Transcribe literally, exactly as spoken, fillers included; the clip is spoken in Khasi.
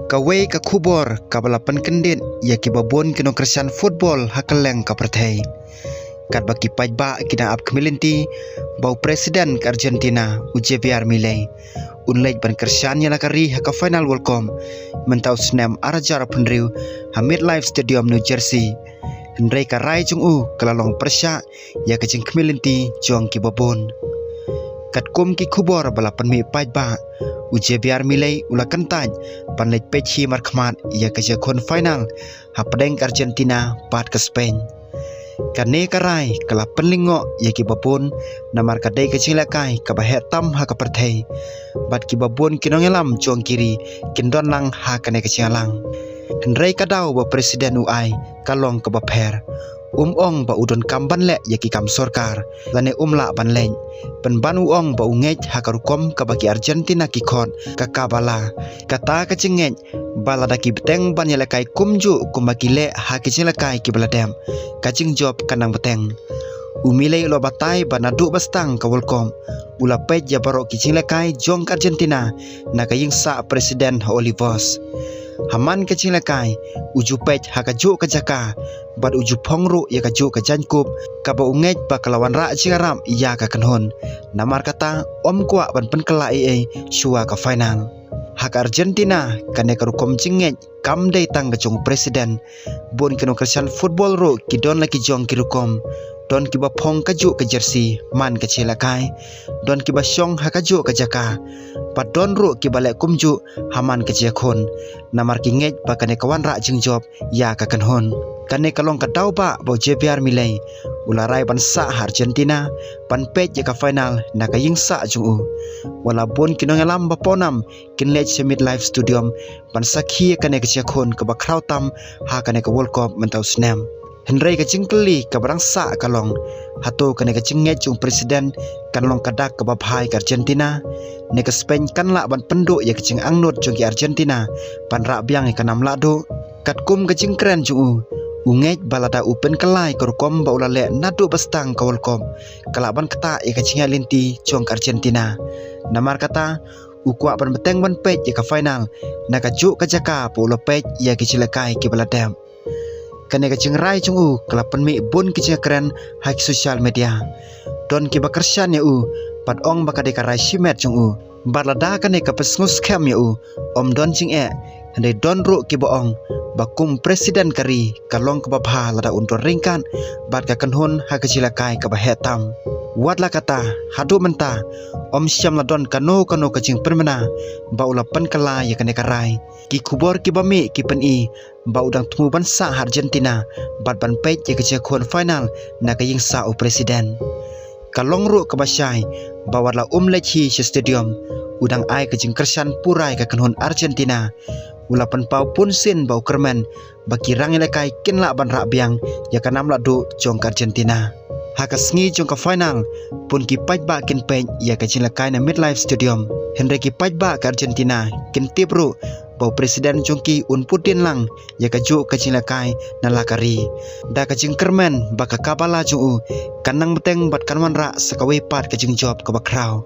Kawei ka khubor kaba la pynkyndit ïa kiba bun ki nongkyrshan football ha kylleng ka pyrthei. Katba ki paidbah ki dang ap khmih lynti ba u president ka Argentina, u Javier Milei, un leit ban kyrshan ïa la ka ri ha ka final World Cup mynta u snem ar hajar arphew hynriew ha MetLife Stadium, New Jersey. Hynrei ka rai jong u ka la long pyrshah ïa ka jingkhmih lynti jong kiba bun. Katkum ki khubor ba la pynmih paidbah, u Javier Milei u la kyntait ban leit peit hi markhmat ïa ka jingïakhun final hapdeng ka Argentina bad ka Spain. Kane ka rai ka la pynlyngngoh ïa kiba bun, namar ka dei ka jinglehkai kaba heh tam ha ka pyrthei, bad kiba bun ki nongïalam jong ki ri kin don lang ha kane ka jingïalang. Hynrei ka daw ba president u ai ka long kaba pher. Um ong ba u donkam ban leh ïa ki kam sorkar, lane um lah ban leit. Pynban u ong ba u ngeit ha ka rukom kaba ki Argentina ki khot ka Kabbalah. Kata ka jingngeit ba lada ki bteng ban ïalehkai kumjuh kumba ki leh ha ki jingïalehkai kiba la dep, ka jingjop kan nang bteng. U Milei u la batai ba naduh ba sdang ka World Cup, u la peit ïa baroh ki jingïalehkai jong ka Argentina na ka ïing sah president ha Olivos. Ha man ka jingïalehkai, u ju peit ha kajuh ka jaka, bad u ju phong ruh ïa kajuh ka jaiñkup kaba u ngeit ba ka la wanrah jingïarap ïa ka kynhun. Namar kata, um kwah ban pynkylla ei ei shuwa ka final. Ha ka Argentina, kane ka rukom jingngeit kam dei tang ka jong u president. Bun ki nongkyrshan football ruh ki don la ki jong ki rukom. Don kiba phong kajuh ka jersey man ka jingïalehkai, don kiba shong ha kajuh ka jaka, bad don ruh kiba leh kumjuh ha man ka jingïakhun, namar ki ngeit ba kane ka wanrah jingjop ïa ka kynhun. Kane ka long ka daw ba ba u Javier Milei u la rai ban sah ha Argentina ban peit ïa ka final na ka ïing sah jong u. Wat la bun ki nongïalam ba pawnam kin leit sha MetLife Stadium ban sakhi ïa kane ka jingïakhun kaba khraw tam ha kane ka World Cup mynta u snem. Hynrei ka jingkylli kaba dang sah ka long, hato kane ka jingngeit jong u president kan long ka dak kaba bha ïa ka Argentina? Ne ka Spain kan lah ban pynduh ïa ka jingangnud jong ki Argentina ban rah biang ïa ka nam lahduh? Katkum ka jingkren jong u, u ngeit ba lada u pynkylla ïa ka rukom ba u la leh naduh ba sdang ka World Cup, ka lah ban ktah ïa ka jingïaid lynti jong ka Argentina. Namar kata, u kwah ban bteng ban peit ïa ka final na kajuh ka jaka ba u la peit ïa ki jingïalehkai kiba la dep. Kane ka jingrai jong u ka la pynmih bun ki jingkren ha ki social media. Don kiba kyrshan ïa u, bad ong ba ka dei ka rai shimet jong u. Bad lada kane ka pynsngewskhem ïa u, um don jingeh. Hynrei don ruh kiba ong ba kum president ka ri, ka long kaba bha lada un don ryngkat bad ka kynhun ha ka jingïalehkai kaba heh tam. Wat la kata, haduh mynta um shym la don kano kano ka jingpynbna ba u la pynkylla ïa kane ka rai. Ki khubor kiba mih ki pyni ba u dang thmu ban sah ha Argentina bad ban peit ïa ka jingïakhun final na ka ïing sah u president. Ka long ruh kaba shai ba wat la um leit hi sha stadium, u dang ai ka jingkyrshan pura ïa ka kynhun Argentina. U la pynpaw bunsien ba u kyrmen ba ki rangïalehkai kin lah ban rah biang ïa ka nam lahduh jong ka Argentina. Ha ka sngi jong ka final, bun ki paidbah kin peit ïa ka jingïalehkai na MetLife Stadium. Hynrei ki paidbah ka Argentina kin tip ruh ba u president jong ki un bud dien lang ïa kajuh ka jingïalehkai na la ka ri, da ka jingkyrmen ba ka Kabbalah jong u kan nang bteng bad kan wanrah sa kawei pat ka jingjop kaba khraw.